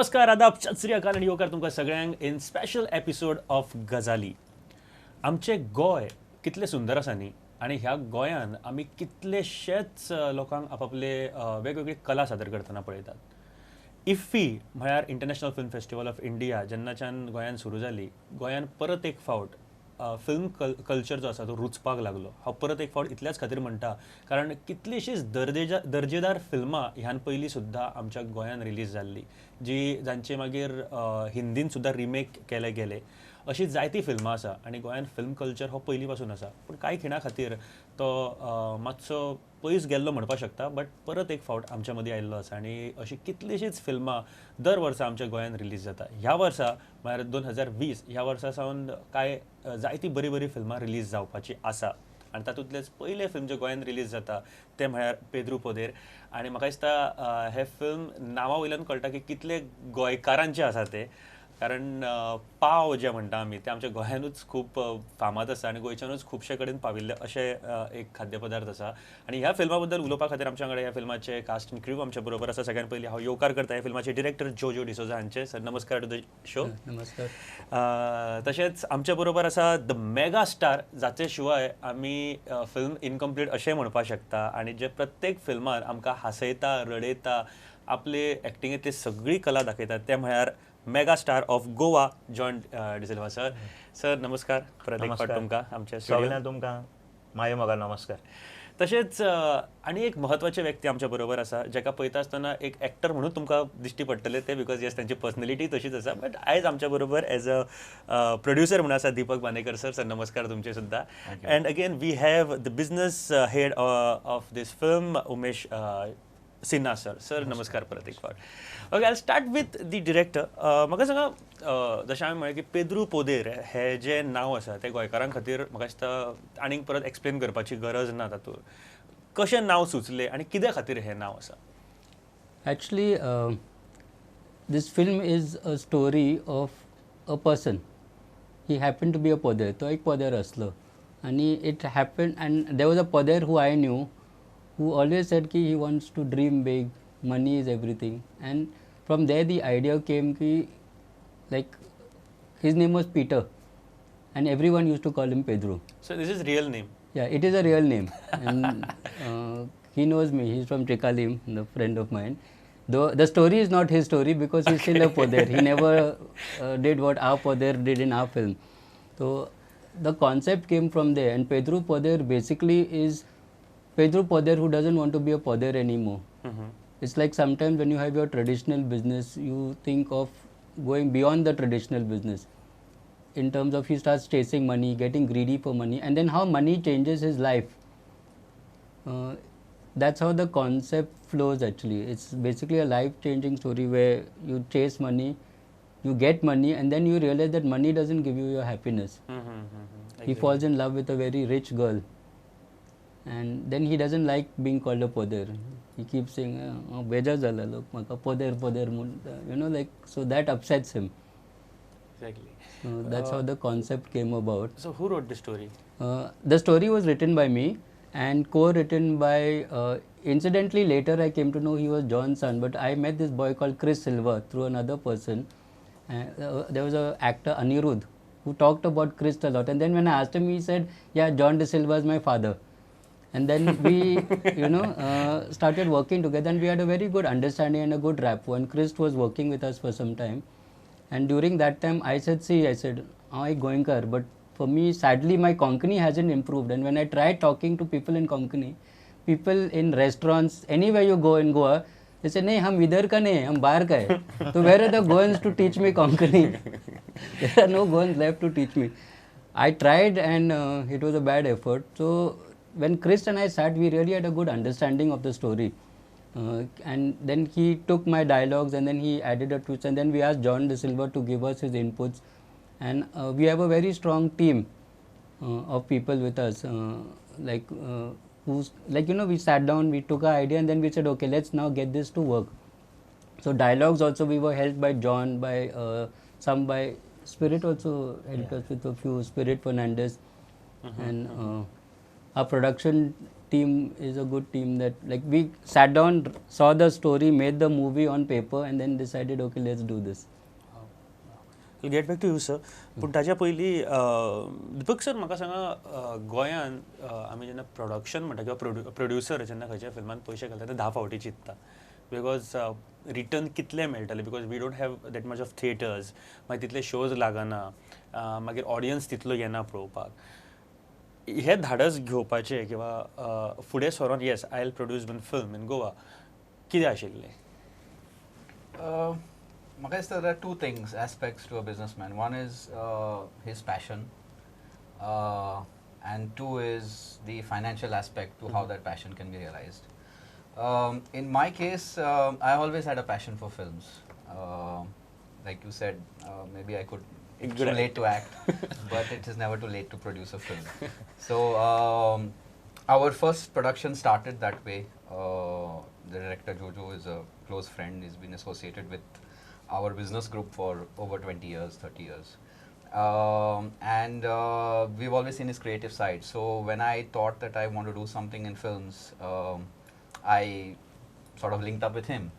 नमस्कार, आदाब, सत श्री अकाल आनी येवकार तुमकां सगळ्यांक इन स्पेशल एपिसोड ऑफ गजाली. आमचें गोंय कितलें सुंदर आसा न्ही, आनी ह्या गोंयान आमी कितलेशेच लोकांक आपापले वेगवेगळी कला सादर करतना पळयतात. इफ्फी म्हळ्यार International Film Festival of India जेन्नाच्यान गोंयान सुरू जाली, गोंयान परत एक फावट फिल्म कल्चर जो आसा तो रुचपाक लागलो. हांव परत एक फावट इतल्याच खातीर म्हणटा कारण कितलीशीच दर्जेदार फिल्मां ह्यान पयलीं सुद्दां आमच्या गोंयान रिलीज जाल्ली, जी जांचे मागीर हिंदीन सुद्दां रिमेक केले गेले. अशी जायतीं फिल्मां आसा आनी गोंयान फिल्म कल्चर हो पयलीं पासून आसा, पूण कांय खिणा खातीर तो मातसो पयस गेल्लो म्हणपाक शकता, बट परत एक फावट आमच्या मदीं आयिल्लो आसा आनी अशी कितलीशीच फिल्मां दर वर्सा आमच्या गोंयान रिलीज जाता. ह्या वर्सा म्हळ्यार 2020 ह्या वर्सा सावन कांय जायतीं बरीं बरीं फिल्मां रिलीज जावपाची आसा आनी तातूंतलेंच पयलें फिल्म जें गोंयान रिलीज जाता तें म्हळ्यार पेद्रू पोदेर. आनी म्हाका दिसता हें फिल्म नांवा वयल्यान कळटा की कितले गोंयकारांचें आसा तें, कारण पाव जे म्हणटा आमी ते आमच्या गोंयानूच खूब फामाद आसा आनी गोंयच्यानूच खुबशे कडेन पाविल्ले अशे एक खाद्य पदार्थ आसा. आनी ह्या फिल्मा बद्दल उलोवपा खातीर आमच्या वांगडा ह्या फिल्माचे कास्ट अँड क्रू आमच्या बरोबर आसा. सगळ्यान पयलीं हांव येवकार करता ह्या फिल्माचे डिरेक्टर जोजो डिसोजा हांचे. सर नमस्कार टू the show. नमस्कार. तशेंच आमच्या बरोबर आसा the mega star, जाचे शिवाय आमी फिल्म इनकम्प्लीट अशें म्हणपाक शकता आनी जे प्रत्येक फिल्मान आमकां हांसयता, रडयता, आपले एक्टिंगेंतली सगळी कला दाखयता, ते म्हळ्यार mega star of Goa John D'Silva sir. Sir नमस्कार परत एक फावट तुमकां आमच्या सगळ्यांक तुमकां मायो म्हाका नमस्कार. तशेंच आनी एक म्हत्वाचे व्यक्ती आमच्या बरोबर आसा जेका पळयता आसतना एक एक्टर म्हणून तुमकां दिश्टी पडटले ते, because yes तांची पर्सनॅलिटी तशीच आसा, बट आयज आमच्या बरोबर एज अ प्रोड्युसर म्हणून आसा दीपक बांदेकर सर. सर नमस्कार तुमचे सुद्दां. And again we have the business head of this film Umesh Sinha sir. Sir नमस्कार परत एक फावट. Okay, I start with the director. म्हाका सांगा, जशें हांवें म्हळें की पेद्रू पोदेर हें जें नांव आसा तें गोंयकारां खातीर म्हाका दिसता आनीक परत एक्सप्लेन करपाची गरज ना. तातूंत कशें नांव सुचलें आनी कित्या खातीर हें नांव आसा? Actually this film is a story of a person. He happen to be a poder. तो एक पोदेर आसलो आनी it happen and there was a poder who I knew who always said ki he wants to dream big, money is everything. And from there the idea came ki, like, his name was Peter and everyone used to call him Pedro. So this is real name? Yeah, it is a real name. And he knows me, he's from Trikalim, the friend of mine. Though the story is not his story because he's still a poder. He never did what our poder did in our film. So the concept came from there, and Pedro Poder basically is Pedro Poder who doesn't want to be a poder anymore. Mm-hmm. It's like sometimes when you have your traditional business, you think of going beyond the traditional business. In terms of he starts chasing money, getting greedy for money, and then how money changes his life. That's how the concept flows actually. It's basically a life-changing story where you chase money, you get money, and then you realize that money doesn't give you your happiness. Mm-hmm, mm-hmm. Exactly. He falls in love with a very rich girl. And then he doesn't like being called a poder. He keeps saying, oh, bejar zala lok, maka poder, poder, you know, like, so that upsets him. Exactly. So that's how the concept came about. So who wrote the story? The story was written by me and co-written by, incidentally later I came to know he was John's son, but I met this boy called Chris Silva through another person. There was an actor, Anirudh, who talked about Chris a lot. And then when I asked him, he said, yeah, John D'Silva is my father. And then we, you know, started working together, and we had a very good understanding and a good rapport. And Chris was working with us for some time. And during that time, I said, see, I said, I Goenkar, but for me, sadly, my Konkani hasn't improved. And when I tried talking to people in Konkani, people in restaurants, anywhere you go in Goa, they say, nahi, hum idhar ka nahi, hum bahar ka hai. So where are the Goans to teach me Konkani? There are no Goans left to teach me. I tried, and it was a bad effort. So when Chris and I sat, we really had a good understanding of the story. And then he took my dialogues and then he added a twist, and then we asked John D'Silva to give us his inputs. And we have a very strong team of people with us, like, who's, like, you know, we sat down, we took our idea, and then we said, okay, let's now get this to work. So dialogues also, we were helped by John, by some by Spirit also helped us with a few, Spirit Fernandez. Mm-hmm. And our production team is a good team that, like, we sat down, saw the story, made the movie on paper, and then decided, okay, let's do this. We'll get back to you, sir. पूण ताच्या पयलीं Deepak sir म्हाका सांगा, गोंयान आमी जेन्ना production म्हणटा किंवा प्रोड्युसर जेन्ना खंयच्या फिल्मान पयशे घालता ते 10 फावटी चिंतता, because return कितले मेळटले, because we don't have that much of theatres, मागीर तितले शोज लागना, मागीर ऑडियन्स तितलो येना पळोवपाक. हे धाडस घेवपाचें किंवा फुडें सरोन yes I will produce one film in Goa, कितें आशिल्लें? म्हाका दिसता there are two things, aspects to a businessman. One is his passion, and two is the financial aspect to how that passion can be realized. In my case, I always had a passion for films. Like you said, maybe I could, it's too late to act, but it is never too late to produce a film. So our first production started that way. The director Jojo is a close friend. He's been associated with our business group for over 20 years, 30 years. And we've always seen his creative side. So when I thought that I want to do something in films, I sort of linked up with him.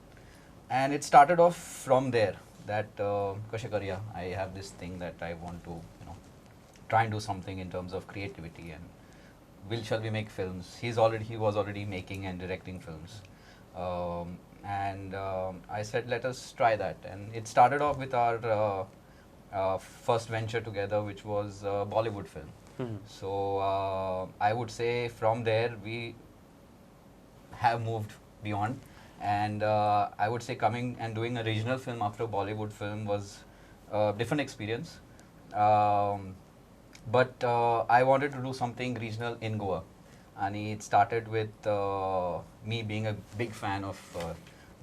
And it started off from there, that kashe karya, I have this thing that I want to, you know, try and do something in terms of creativity, and shall we make films? He was already making and directing films. And I said, let us try that. And it started off with our first venture together, which was a Bollywood film. Mm-hmm. So I would say from there we have moved beyond. And I would say coming and doing a regional film after a Bollywood film was a different experience. But I wanted to do something regional in Goa. And it started with me being a big fan of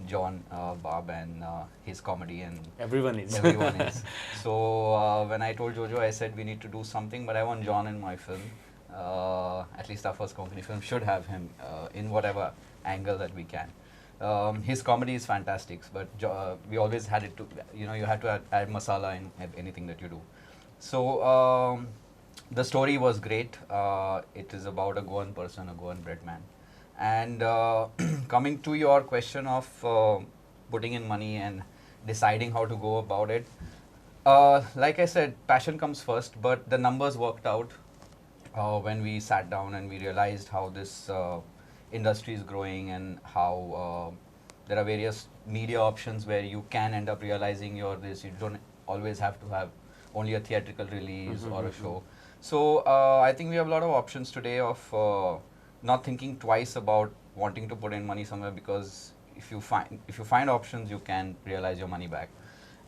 John Bob and his comedy, and everyone is. Everyone is. So when I told Jojo, I said we need to do something, but I want John in my film. At least our first Konkani film should have him in whatever angle that we can. His comedy is fantastic, but we always had it to, you know, you had to add masala in anything that you do. So the story was great. It is about a Goan person, a Goan bread man. And coming to your question of putting in money and deciding how to go about it, like I said, passion comes first, but the numbers worked out when we sat down and we realized how this industry is growing and how there are various media options where you can end up realizing your this. You don't always have to have only a theatrical release or a show. So I think we have a lot of options today of not thinking twice about wanting to put in money somewhere, because if you find options, you can realize your money back.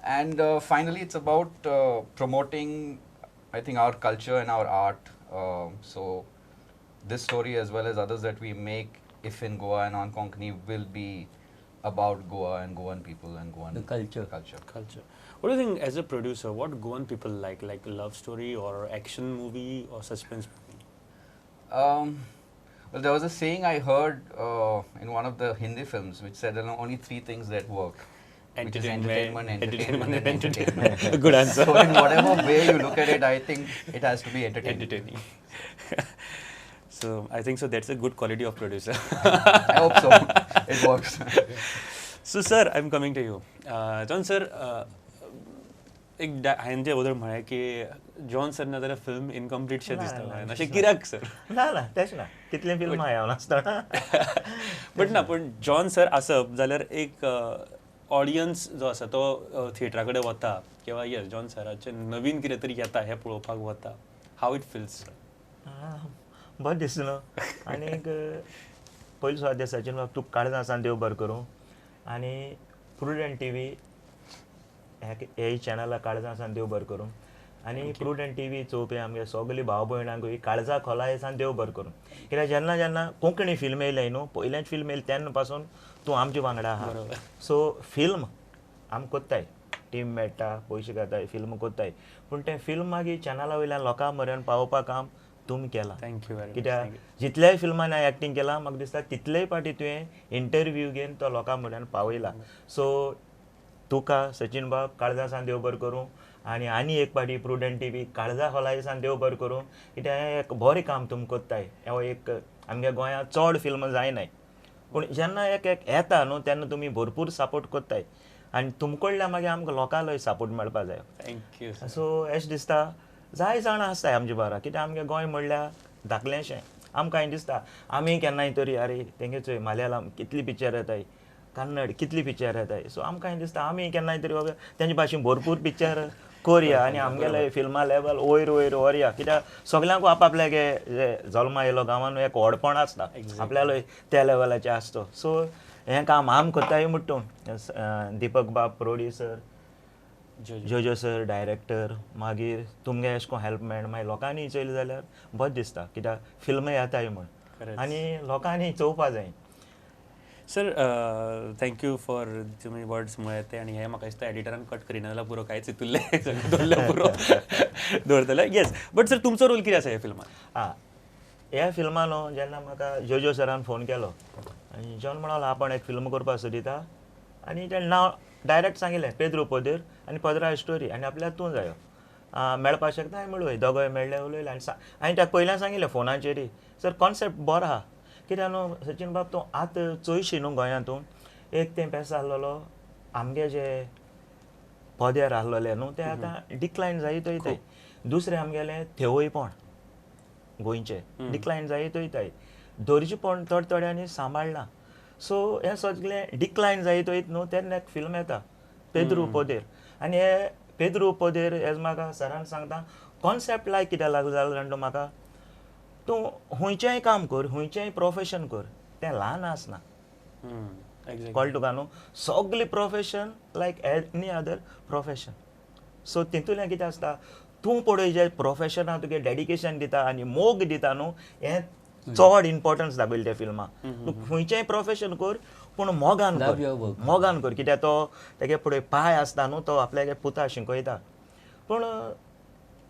And finally, it's about promoting, I think, our culture and our art. So this story, as well as others that we make, if in Goa and on Konkani, will be about Goa and Goan people and Goan the culture. Culture. What do you think, as a producer, what Goan people like? Like love story or action movie or suspense movie? Well, there was a saying I heard in one of the Hindi films which said there are only three things that work. Entertainment, entertainment, entertainment, and entertainment. A good answer. So in whatever way you look at it, I think it has to be entertaining. Entertaining. So I think so that's a good quality of producer. I hope so. It works. So sir, I'm coming to you. John sir, एक हांवें जे अगोदर म्हळें की John sir ना जाल्यार film incomplete शें दिसता, अशें कित्याक सर? ना ना तेच ना, कितलें फिल्म हांव नासतना. बट ना, पूण जॉन सर आसप जाल्यार एक ऑडियन्स जो आसा तो थिएटरा कडेन वता किंवा येस जॉन सराचें नवीन कितें तरी येता हें पळोवपाक वता. How it feels? बरें दिसता न्हू. आनीक पयलीं सुद्दां सचिन बाब तुका काळजां आसा देव बरें करूं, आनी प्रुडंट टीव्ही ह्या चॅनला काळजां आसा देव बरें करूं, आनी प्रुडंट टीव्ही चोवपी आमगे सगळी भाव भयणांकूय काळजा खोलाय सान देव बरें करूं. कित्याक जेन्ना जेन्ना कोंकणी फिल्म येयलें न्हू, पयलेंच फिल्म येयलें तेन्ना पासून तूं आमचे वांगडा आहा. सो फिल्म आम कोत्ताय, टीम मेळटा, पयशे घाताय, फिल्म कोत्ताय, पूण तें फिल्म मागीर चॅनला वयल्यान लोकां मरेन पावोवपा काम तुमी केलां. Thank you. कित्याक जितल्याय फिल्मान हांवें एक्टींग केलां म्हाका दिसता तितलेय फावटी तुवें इंटरव्यू घेवन तो लोकां म्हऱ्यान पावयला. सो तुका सचिन बाब काळजा सान देव बरें करूं, आनी आनी एक पाटी प्रुडंट टीव्ही काळजा खोलायसान देव बरें करूं, कित्याक हें एक बरें काम तुमी करताय. हो एक आमगे गोंयांत चड फिल्मां जायनाय, पूण जेन्ना एक एक येता न्हू तेन्ना तुमी भरपूर सपोर्ट करताय आनी तुमकडल्यान मागीर आमकां लोकांलोय सपोर्ट मेळपा जाय. Thank you. सो अशें दिसता जाय जाणां आसताय आमचे बारा, कित्याक आमगे गोंय म्हणल्यार धाकलेंशें. आमकां हें दिसता आमी केन्नाय तरी अरे तेंगे चोय मलयाळम कितली पिक्चर येताय, कन्नड कितली पिक्चर येताय. सो आमकां हें दिसता आमी केन्नाय तरी बाबा तेंचे भाशेन भरपूर पिक्चर करया आनी आमगेले फिल्मां लेवल वयर वयर व्हरया, कित्याक सगल्यांकू आपआपल्यागे जे जल्मा येयलो गांवान एक व्हडपण आसता आपल्यालो त्या लेवलाचें आसता. सो हें काम आम करताय म्हणटा तूं, दीपक बाब प्रोड्युसर, जोजो सर डायरेक्टर, मागीर तुमगे अशें कोन हेल्प मेळ, मागीर लोकांनी चोयलें जाल्यार बरें दिसता कित्याक फिल्मां येताय म्हूण आनी लोकांनी चोवपा जाय. सर thank you for तुमी वर्ड्स म्हळ्ळे ते, आनी हें म्हाका दिसता एडिटरान कट करिना जाल्यार पुरो, कांयच हितुल्लें सगळें दवरल्यार पुरो दवरतले. येस, बट सर तुमचो रोल कितें आसा ह्या फिल्मान? आं, ह्या फिल्मान न्हू जेन्ना म्हाका जोजो सरान फोन केलो आनी जॉन म्हणलो आपूण एक फिल्म करपाक सोदिता आनी तेणें नांव डायरेक्ट सांगिल्लें पेद्रू पोदेर आनी पदरा स्टोरी आनी आपल्याक तूं जायो मेळपाक शकता. हांवें म्हणलें दोगोय मेळ्ळे उलयले आनी हांवें ताका पयल्यान सांगिल्लें फोनाचेर, सर कॉन्सेप्ट बरो आहा, कित्याक न्हू सचिन बाब तूं आतां चोयशी न्हू गोंयांत तूं एक तें पेस आहलोलो आमगे जे पदेर आहलोले न्हू ते आतां डिक्लायन जायत वयताय. दुसरें आमगेलें थेवयपण गोंयचें डिक्लायन जायत वयताय, दर्जेपण थोडे थोड्यांनी सांबाळना. सो हें सगळें डिक्लायन जायत वयत न्हू तेन्ना एक फिल्म येता पेद्रू पोदेर. आनी हे पेद्रू पोदेर एज म्हाका सरान सांगता कॉन्सेप्ट लायक कित्याक लागलो जाल्यार जाणा म्हाका, तूं खंयचेंय काम कर, खंयचेंय प्रोफेशन कर, तें ल्हान आसना. कळ्ळें तुका न्हू, सगळें profession like any other profession. So तितूंतल्यान कितें आसता, तूं पळय जे प्रोफेशनाक तुगे डेडिकेशन दिता आनी मोग दिता न्हू, हें चड इम्पोर्टन्स दाखयलें त्या फिल्माक. तूं खंयचेंय प्रोफेशन कर पूण मोगान कर, मोगान कर, कित्याक तो तेगे पळय पाय आसता न्हू तो आपल्यागे पुता शिकयता. पूण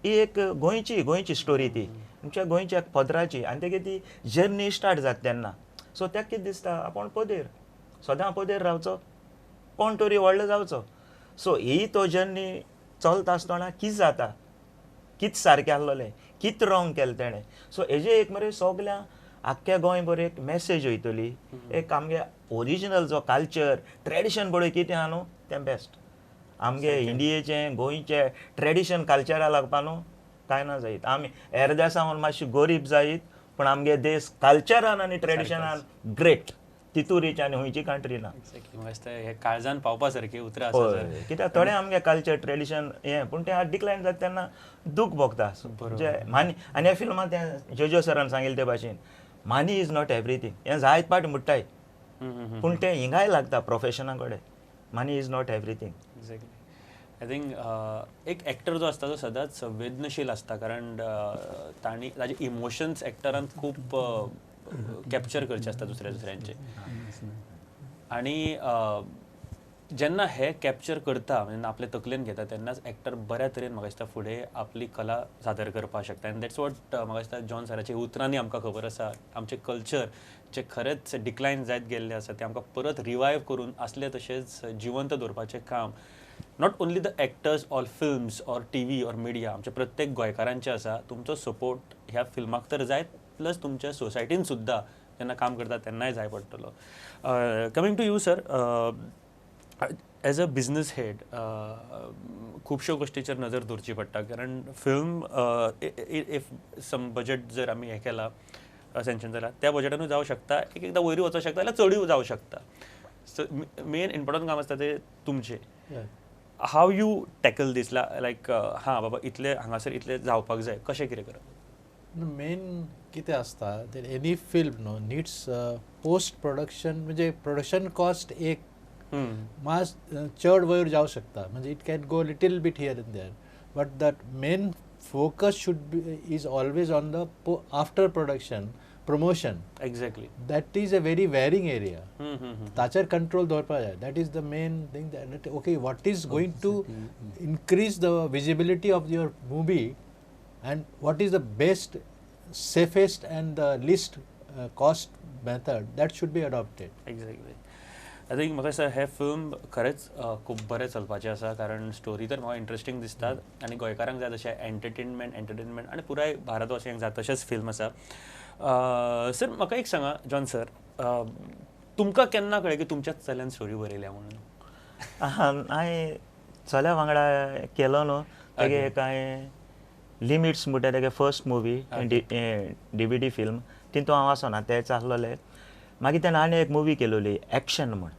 ही एक गोंयची गोंयची स्टोरी ती आमच्या गोंयच्या पदराची आनी तेगे ती जर्नी स्टार्ट जाता तेन्ना. सो ताका कितें दिसता आपूण पदेर सदां पदेर रावचो, कोण तरी व्हडलो जावचो. सो ही तो जर्नी चलता आसतना कितें जाता, कितें सारकें आहलोलें, कितें रॉंग केलें तेणें. सो हेजे एक मरे सगळ्या आख्ख्या गोंय बरें एक मॅसेज वयतली, एक आमगे ओरिजिनल जो कल्चर ट्रेडिशन पळय कितें आहा न्हू तें बेस्ट. आमगे इंडियेचें गोंयचें ट्रेडिशन कल्चरा लागपा न्हू कांय ना जायत. आमी हेर देसां मातशी गरीब जायत पूण आमगे देश कल्चरान आनी ट्रेडिशनान ग्रेट, तितू रीच आनी खंयची कंट्री ना. हे काळजान पावपा सारकी उतरां आसा. कित्याक थोडे आमगे कल्चर ट्रेडिशन हें पूण तें डिक्लायन जाता तेन्ना दूख भोगता. जे मानी आनी ह्या फिल्मान तें जोजो सरान सांगिल्लें ते भाशेन मनी is not everything, हें जायत पाट म्हणटाय पूण तें हिंगाय लागता प्रोफेशना कडेन. Money is not everything. Exactly. I think एक एक्टर जो आसता तो सदांच संवेदनशील आसता, कारण तांणी ताजे इमोशन्स एक्टरान खूब कॅप्चर करचे आसता दुसऱ्या दुसऱ्यांचे. आनी जेन्ना हे कॅप्चर करता म्हणजे आपले तकलेन घेता तेन्नाच एक्टर बऱ्या तरेन म्हाका दिसता फुडें आपली कला सादर करपाक शकता. आनी that's what म्हाका दिसता जॉन सराच्या उतरांनी आमकां खबर आसा आमचें कल्चर जें खरेंच डिक्लायन जायत गेल्लें आसा तें आमकां परत रिवायव करून आसलें तशेंच जिवंत दवरपाचें काम not only the actors or films or TV or media आमच्या प्रत्येक गोंयकारांचें आसा. तुमचो सपोर्ट ह्या फिल्माक तर जाय, प्लस तुमच्या सोसायटीन सुद्दां जेन्ना काम करता तेन्नाय जाय पडटलो. Coming to you sir, as a business head खुबश्यो गोश्टीचेर नजर दवरची पडटा, कारण फिल्म if some budget जर आमी हें केलां सँक्शन जालां त्या बजटानूय जावं शकता, एक एकदां वयरूय वचूंक शकता जाल्यार चडूय जावं शकता. सो मेन इम्पोर्टंट काम आसता तें तुमचें. How you tackle this, like हां बाबा इतले हांगासर इतले जावपाक जाय, कशें कितें करप? मेन कितें आसता एनी फिल्म न्हू निड्स पोस्ट प्रोडक्शन, म्हणजे प्रोडक्शन कॉस्ट एक मास चड वयर जावं शकता, म्हणजे it can go little bit here and there, but that main focus should be is always on the after production promotion. Exactly. That is a very varying area. ताचेर control दवरपाक जाय. That is the main thing. That okay, what is going to increase the visibility of your movie and what is the best, safest and the least cost method that should be adopted. Exactly. I think म्हाका दिसता हें film खरेंच खूब बरें चलपाचें आसा, कारण story तर म्हाका इंट्रस्टींग दिसतात आनी गोंयकारांक जाय तशें एंटरटेनमेंट आनी पुराय भारतवासियांक जाय तशेंच फिल्म आसा. सर म्हाका एक सांगा जॉन सर, तुमकां केन्ना कळ्ळें की तुमच्याच चल्यान स्टोरी बरयल्या म्हणून? हांवें चल्या वांगडा केलो न्हू तेगे कांय लिमिट्स म्हणटा तेगे फर्स्ट मुवी DVD film तितून हांव आसना तेच आसलोले. मागीर तेणें आनी एक मुवी केलोली एक्शन म्हण,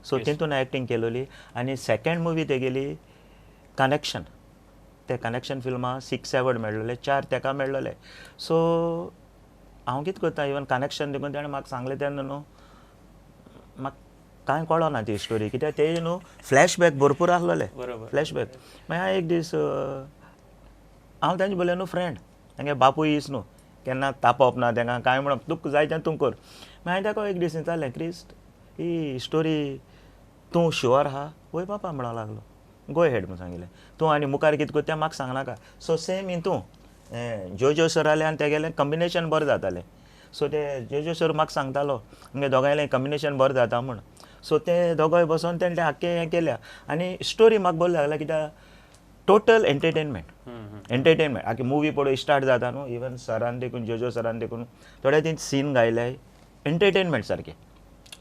सो तितून एक्टींग केलोली. आनी सेकेंड मुवी तेगेली कनेक्शन, ते कनेक्शन फिल्मा 6 एवॉर्ड मेळ्ळोले, 4 तेका मेळ्ळोले. सो हांव कितें करता इवन कनेक्शन देखून तेणें म्हाका सांगलें तेन्ना न्हू म्हाका कांय कळना ती स्टोरी, कित्याक ते न्हू फ्लॅशबॅक भरपूर आसलोले, फ्लॅशबॅक. मागीर एक दीस हांव तेंचे बोले न्हू फ्रेंड, तेंगे बापूय is न्हू केन्ना तापोवप ना तेंका कांय म्हणप, तुका जाय तें तूं कर. मागीर ताका एक दीस विचारलें, क्रिस्ट ही स्टोरी तूं शुअर आहा? वय पापा म्हणूंक लागलो, गो हेड म्हूण सांगिल्लें, तूं आनी मुखार कितें करता तें म्हाका सांगनाका. सो सेम हितूं जोजो सरालें आनी तेगेलें कॉम्बिनेशन बरें जातालें. सो ते जोजो सर म्हाका सांगतालो आमगे दोगांयलें कॉम्बिनेशन बरें जाता म्हूण. सो ते दोगोय बसोन तेणें तें आख्खें हें केल्या आनी स्टोरी म्हाका बरी लागल्या कित्याक टोटल एंटरटेनमेंट आख्खी मुवी पळोवन स्टार्ट जाता न्हू, इवन सरान देखून जोजो सरान देखून थोडे ती सीन गायले एंटरटेनमेंट सारकें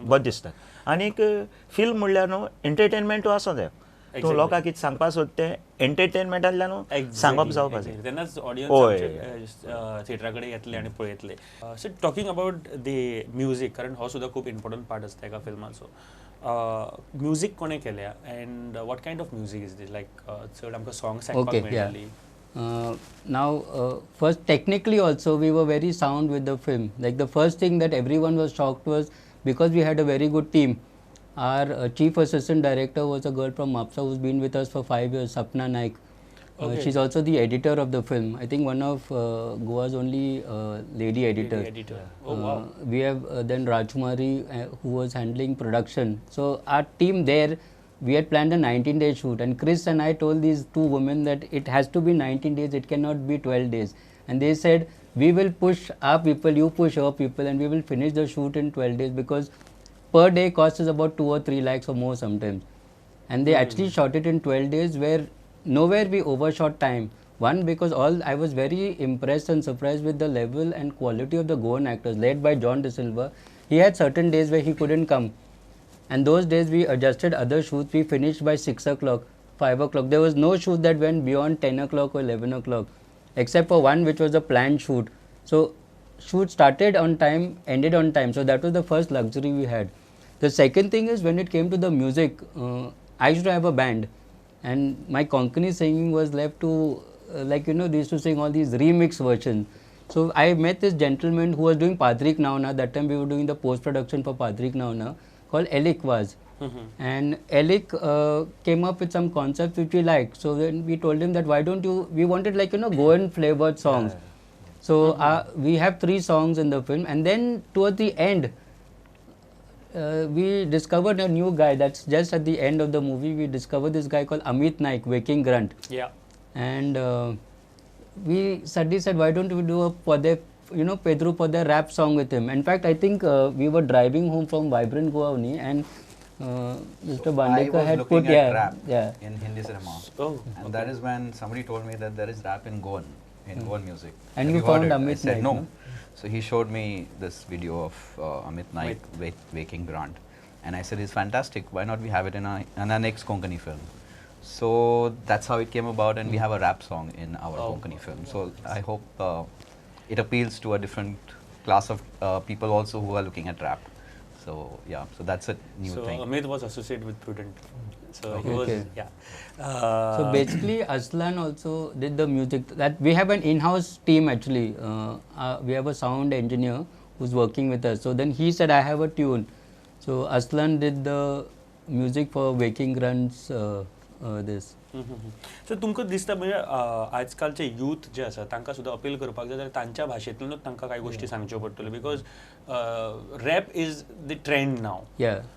बरें दिसता. आनीक फिल्म म्हणल्यार न्हू एंटरटेनमेंटूय आसूं जाय, तूं लोकांक कितें सांगपाक सोदता तें एंटरटेनमेंटांतल्यान न्हू सांगप जावपाक जाय, तेन्नाच ऑडियन्स थिएटरा कडेन येतले आनी पळयतले. So talking about the music, कारण हो सुद्दां खूब इम्पोर्टंट पार्ट आसता एका फिल्माचो. म्युजीक कोणें केल्या and what kind of music is this? Like चड आमकां सॉंग्स आयकपाक मेळटली? Now, first technically also we were very sound with the film. Like the first thing that everyone was shocked was because we had a very good team. Our chief assistant director was a girl from Mapsa who's been with us for 5 years, Sapna Naik. Okay. She's also the editor of the film. I think one of Goa's only lady editors. Lady editor. Oh, wow. We have then Rajkumari who was handling production. So our team there, we had planned a 19-day shoot, and Chris and I told these two women that it has to be 19 days, it cannot be 12 days. And they said, we will push our people, you push our people, and we will finish the shoot in 12 days because per day cost is about 2 or 3 lakhs or more sometimes. And they actually shot it in 12 days where nowhere we overshot time. One, because I was very impressed and surprised with the level and quality of the Goan actors led by John De Silva. He had certain days where he couldn't come. And those days we adjusted other shoots. We finished by 6 o'clock, 5 o'clock. There was no shoot that went beyond 10 o'clock or 11 o'clock, except for one which was a planned shoot. So shoot started on time, ended on time. So that was the first luxury we had. The second thing is when it came to the music, I used to have a band, and my Konkani singing was left to, they used to sing all these remix versions. So I met this gentleman who was doing Padrik Nauna. That time we were doing the post-production for Padrik Nauna, called Elik Vaz. And Elik came up with some concepts which we liked. So then we told him that why don't you, we wanted Goan flavored songs. So we have 3 songs in the film, and then towards the end, we discovered a new guy. That's just at the end of the movie, we discovered this guy called Amit Naik, Waking Grunt. Yeah. And we suddenly said, why don't we do a Pode, Pedro Pode rap song with him? In fact, I think we were driving home from Vibrant Goa only, and Mr. So Bandekar had put at rap yeah. in Hindi cinema. Oh, and okay. That is when somebody told me that there is rap in Goan, in Goan music. And you found Amit I said Naik, no. No? So he showed me this video of Amit Naik Waking Grant, and I said, it's fantastic. Why not we have it in our next Konkani film? So that's how it came about, and we have a rap song in our Konkani film. So I hope it appeals to a different class of people also who are looking at rap. So yeah, so that's a new thing. So Amit was associated with Prudent. So he was, yeah. So basically Aslan also did the music. That we have an in-house team actually. We have a sound engineer who's working with us. So then he said, I have a tune. So Aslan did the music for Waking Grunt's this. So तुमकां दिसता म्हणजे आजकालचे youth जे आसा तांकां सुद्दां appeal करपाक जाय जाल्यार तांच्या भाशेंतल्यानूच तांकां कांय गोश्टी सांगच्यो पडटल्यो, because rap is the trend now.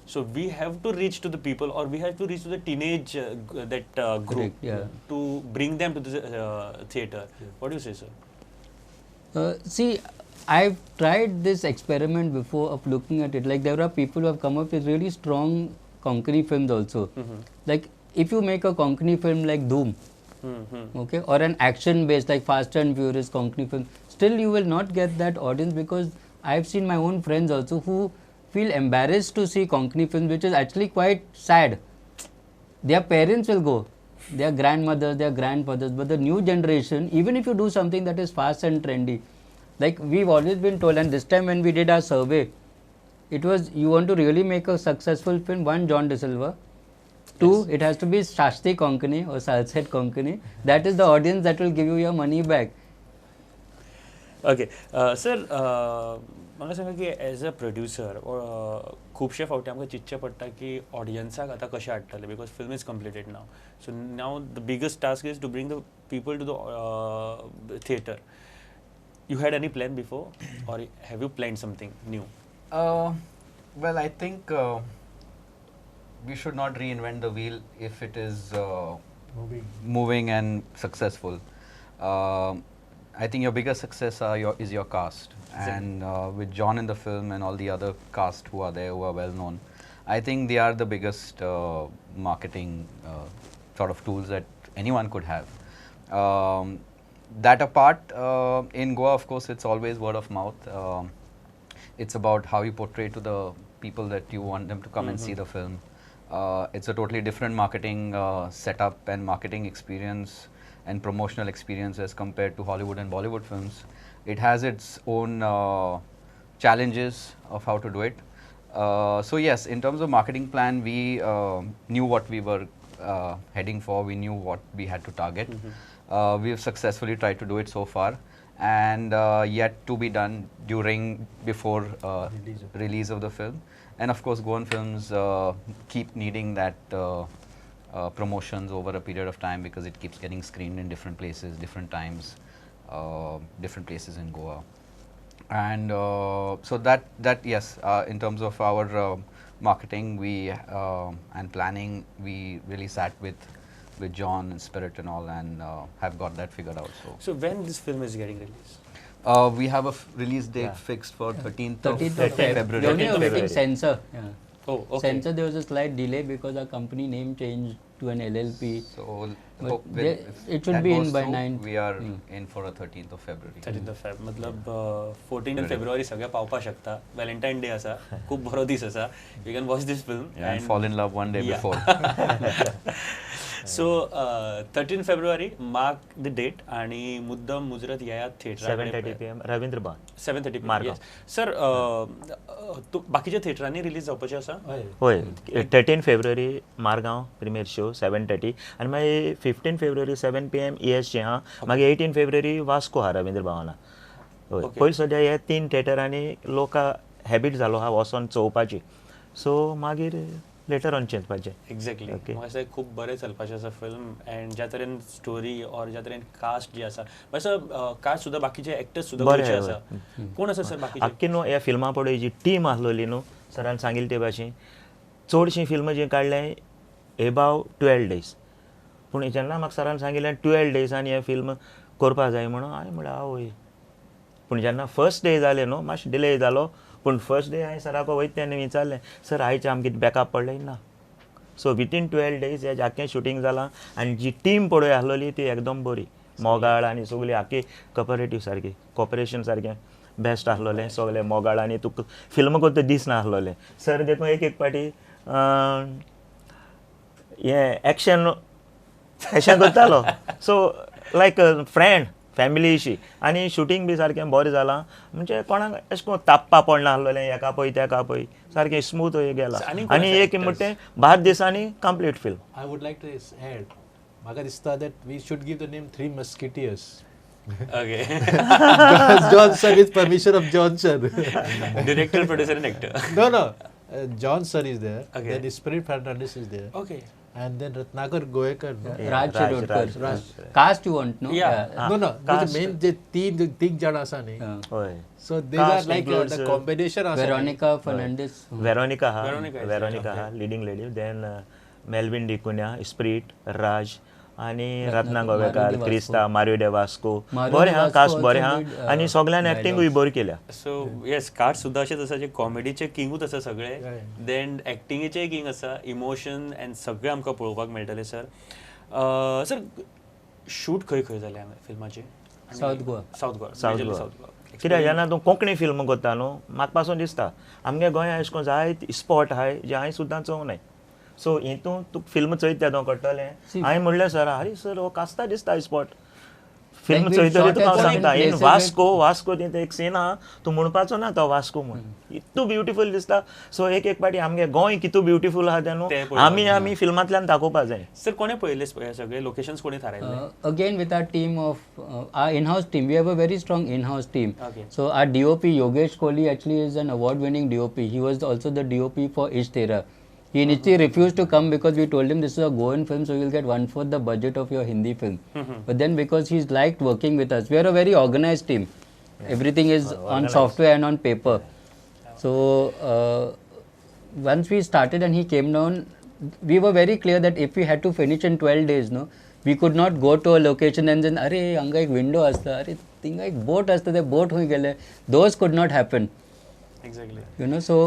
So we have to reach to the people or we have to reach to the teenage that group to bring them to the theatre. What you say sir? See, I've tried this experiment before of looking at it. Like there are people who have come up with really strong Konkani films also. Like if you make a Konkani film like Dhoom, okay, or an action based like Fast and Furious Konkani film, still you will not get that audience, because I've seen my own friends also who feel embarrassed to see Konkani films, which is actually quite sad. Their parents will go, their grandmothers, their grandfathers, but the new generation, even if you do something that is fast and trendy, like we've always been told, and this time when we did our survey, it was you want to really make a successful film, 1, John D'Silva, 2, it has to be Shashti Konkani or Salsette Konkani. That is the audience that will give you your money back. Okay, sir, म्हाका सांगा की as a producer खुबशे फावटी आमकां चिंतचें पडटा की ऑडियन्साक आतां कशें हाडटले, because film is completed now. So now the biggest task is to bring the people to the theatre. You had any plan before or have you planned something new? Well, I think we should not reinvent the wheel if it is moving and successful. I think your biggest success is your cast, and with John in the film and all the other cast who are there, who are well known, I think they are the biggest marketing sort of tools that anyone could have. That apart, in Goa, of course, it's always word of mouth. It's about how you portray to the people that you want them to come and see the film. It's a totally different marketing setup and marketing experience and promotional experience as compared to Hollywood and Bollywood films. It has its own challenges of how to do it. So yes, in terms of marketing plan, we knew what we were heading for. We knew what we had to target. We have successfully tried to do it so far, and yet to be done during, before release of the film. And of course, Goan films keep needing that promotions over a period of time, because it keeps getting screened in different places, different times, different places in Goa. And so that yes, in terms of our marketing, we and planning, we really sat with John and Spirit and all, and have got that figured out. So when this film is getting released? We have a release date fixed for 13th of February. We only awaiting censor. Yeah. Oh, okay. Censor, there was a slight delay because our company name changed to an LLP. So it should be in by 9. We are in for a 13th of February. 13th of Feb. मतलब 14th February सगळे पावपा शकता. Valentine Day असा, खूप बरो दीस असा. You can watch this film and fall in love one day before. So 13 February, mark the date, आणि मुद्दम मुजरत या theatre 7:30 PM Ravindra Bhavan. 7:30 PM. Yes. Sir, बाकीच्या थिएटरांनी रिलीज जावपाचें आसा? हय, 13 February Margao premiere show 7:30, आनी मागीर 15 फेब्रुवारी 7 PM ESG आहा, मागीर 18 फेब्रुवारी वास्को आहा रवींद्र भवना. हय, पयलीं सद्या हे 3 थिएटरांनी लोक हॅबीट जालो आहा वचोन चोवपाची, सो मागीर लेटर ऑन चिंतपाचें. एक्झॅक्टली, म्हाका दिसता खूब बरें चलपाचें आसा फिल्म, एंड ज्या तरेन स्टोरी और ज्या तरेन कास्ट जी आसा, कास्ट सुद्दां बाकीचे एक्टर्स सुद्दां बरे आसा. कोण आसा सर बाकीचे? आख्खी न्हू ह्या फिल्मा पळय जी टीम आसलोली न्हू, सरान सांगिल्लें ते भाशेन चडशीं फिल्मां जीं काडल्यां एबाव 12 डेज, पूण जेन्ना म्हाका सरान सांगिल्लें 12 डेजान हें फिल्म करपा जाय म्हणून, हांवें म्हणलें आवय. पूण जेन्ना फर्स्ट डे जालें न्हू, मातशें डिले जालो, पूण फर्स्ट डे हांवें सराक वयता तेन्ना विचारलें, सर आयचें आमकां बॅकअप पडलें ना. सो वितीन 12 डेज हें आख्खें शुटींग जालां, आनी जी टीम पळय आसलोली ती एकदम बरी, मोगाळ आनी सगळी आख्खी कॉपरेटीव सारकी, कॉपरेशन सारकें बेस्ट आसलोलें. सगळें मोगाळ आनी तुका फिल्म करता दिसना आसलोलें. सर देखून एक एक पाटी हें एक्शन अशें करतालो, सो लायक फ्रेंड फॅमिलीशी, आनी शुटींग बी सारकें बरें जालां, म्हणजे कोणाक अशें करून तापपा पडना आसलोलें, हेका पळय तेका पळय, सारकें स्मूथ गेलां. आनी एक म्हणटा तें 12 दिसांनी complete film. I would like to add, म्हाका दिसता that we should give the name Three Musketeers. Okay. John sir, with permission of John sir. Director, producer and actor. No, no. John sir is there. Okay. Then Spirit Fernandez is there. Okay. And then Ratnakar Goyekar. No? Yeah, Raj Shirodkar. Raj. Cast you want, no? Yeah. No, no. The main जे तीन जण आसा न्ही. So these are like the combination आसा. Veronica Fernandez. Veronica हा. Veronica हा, leading lady. Then Melvin D'Cunha, Spirit, Raj, आनी रत्ना गोवेकार, क्रिस्ता, Mario day Vasco बरें आहा, कास्ट बरें आहा आनी सगळ्यान एक्टिंगूय बरी केल्या. सो येस, कास्ट सुद्दां अशेंच आसा जे कॉमेडीचे किंगूच आसा सगळे, देन एक्टिंगेचेय किंग आसा, इमोशन एंड सगळें आमकां पळोवपाक मेळटलें. सर, सर शूट खंय खंय जालें फिल्माचें? South Goa. South Goa, south Goa. कित्याक जेन्ना तूं कोंकणी फिल्म करता न्हू, म्हाका पासून दिसता आमगे गोंया अशें करून जायते स्पॉट आहाय जे हांवें सुद्दां चोवंक नाय. सो हितून तुका फिल्म चोयता तेदो कळटलें. हांवें म्हणलें सर, आरे सर हो कास्ता दिसता स्पॉट, फिल्म चोयतली तुका हांव सांगता. इन वास्को, वास्को थंय एक सीन आहा, तूं म्हणपाचो ना तो वास्को म्हूण, इतू ब्युटिफूल दिसता. सो एक एक पाटी आमगे गोंय कितू ब्युटिफूल आहा तें न्हू आमी आमी फिल्मांतल्यान दाखोवपा जाय. सर कोणें पळयलें सगळे लोकेशन्स कोणें थारायले? Again with our team of our in-house team, we have a very strong in-house team. So our DOP Yogesh Kohli actually is an award winning DOP. He was also the DOP for Ishq Tera. He initially refused to come because we told him this is a Goan film, so you'll get 1/4 the budget of your Hindi film. But then because he's liked working with us, we are a very organized team. Yeah. Everything is on software and on paper. Yeah. So once we started and he came down, we were very clear that if we had to finish in 12 days, no, we could not go to a location and then, "Arey, hanga ek window asta, arey, tinga ek boat asta, the boat hui gele." Those could not happen. Exactly. You know, so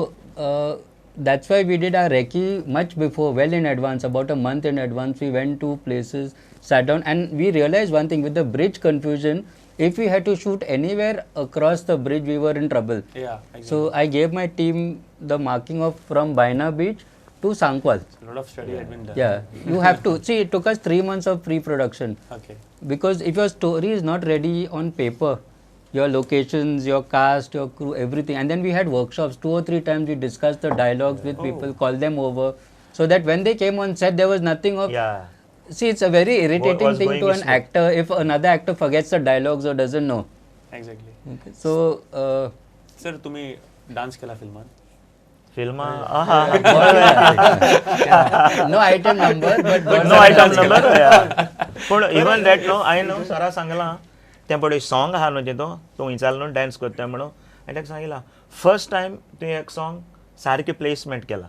that's why we did our recce much before, well in advance, about a month in advance. We went to places, sat down, and we realized one thing with the bridge confusion, if we had to shoot anywhere across the bridge, we were in trouble. Yeah, exactly. So I gave my team the marking of from Baina Beach to Sankwal. A lot of study had been done. Yeah, you have to. See, it took us 3 months of pre-production. Okay. Because if your story is not ready on paper, your locations, your cast, your crew, everything. And then we had workshops 2 or 3 times. We discussed the dialogues with people, called them over, so that when they came on set, there was nothing of... Yeah. See, it's a very irritating thing to an actor if another actor forgets the dialogues or doesn't know. Exactly. Okay. So... Sir, तुम्ही dance केला फिल्मान? फिल्मा? No item number, but... No item number, yeah. But even that, no, I know, Sara सांगला, तें पळय song आहा न्हू तेतूं, तूं वयचाल न्हू डान्स करता म्हणून, आनी ताका सांगिलां फर्स्ट टायम तुवें एक सॉंग सारकें प्लेसमेंट केलां,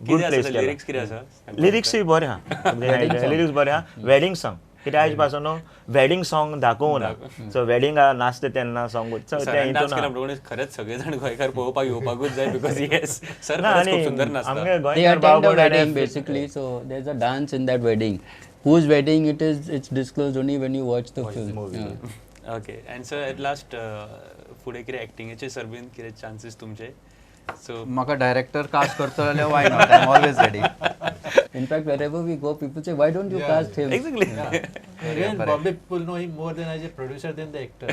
गूड प्लेस केलां. लिरिक्स कितें आसा? लिरिक्सूय बरें आहा, लिरिक्स बरें आहा. वेडिंग सॉंग कित्याक आयज पासून न्हू वेडिंग सॉंग दाखोवंक ना, सो वेडिंग नाचता तेन्ना सॉंग हितून खरेंच सगळे जाण गोंयकार पळोवपाक येवपाकूच जाय, because yes sir खूब सुंदर नाचता. आमगे गोंयकार basically, so there is a dance in that wedding. Whose wedding it is, it's disclosed only when you watch the film. Movie. Yeah. Okay, and sir, at last, फुडें कितें एक्टिंगेचे sir बीन कितें chances तुमचे? So म्हाका director caste करतलो जाल्यार why not? I'm always ready. In fact, wherever we go, people say, why don't you cast him? Exactly. Yeah. Even Bombay people know him more than as a producer than the actor.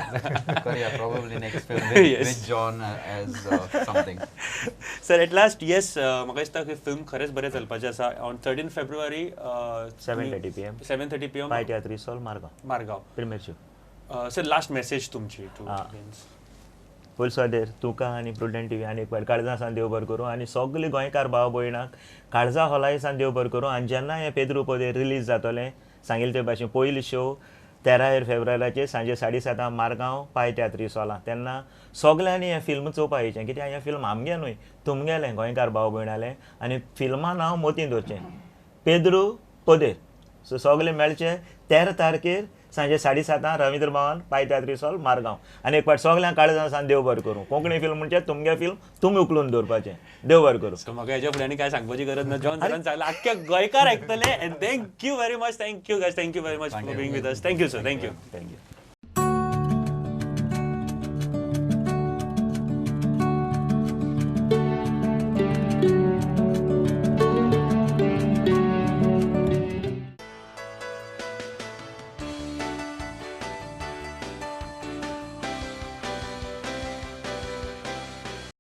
Yeah, probably next film with John as something. Sir, at last, yes, म्हाका दिसता की film खरेंच बरें चलपाचें आसा. On 13 February 7:30 PM. 7:30 PM. Pai Tiatrisol, Margao. Margao. Premiere show. Sir, last message तुमची to audience. पयलीं सुवातेर तुका आनी प्रुडंट टीव्ही आनी एक फावट काळजा सान देव बरें करूं आनी सगळे गोंयकार भाव भयणांक काळजा खोलाये सान देव बरें करूं. आनी जेन्ना हें पेद्रू पदेर रिलीज जातलें सांगिल्लें ते भाशेन पयली शो 13 फेब्रुवारीचेर सांजे 7:30 मारगांव पाय तियात्रिसोलां, तेन्ना सगल्यांनी हें फिल्म चोवपाक येवचें, कित्याक हें फिल्म आमगें न्हय तुमगेलें गोंयकार भाव भयणालें. आनी फिल्मा नांव मतींत दवरचें पेद्रू पदेर. सो सगळे मेळचे 13 तारखेर सांजे 7:30 रवींद्र भवन पाय तियात्रिसोल मारगांव. आनी एक फावट सगल्यांक काळजां सान देव बरें करूं. कोंकणी फिल्म म्हणजे तुमगे फिल्म तुमी उखलून दवरपाचें. देव बरें करूं. सो म्हाका हेज्या फुडें आनी कांय सांगपाची गरज ना. जॉन सरान सांगलां, आख्ख्या गोंयकार आयकतले. And thank you very much, thank you guys, thank you very much for being with us. Thank you sir, thank you. Thank you.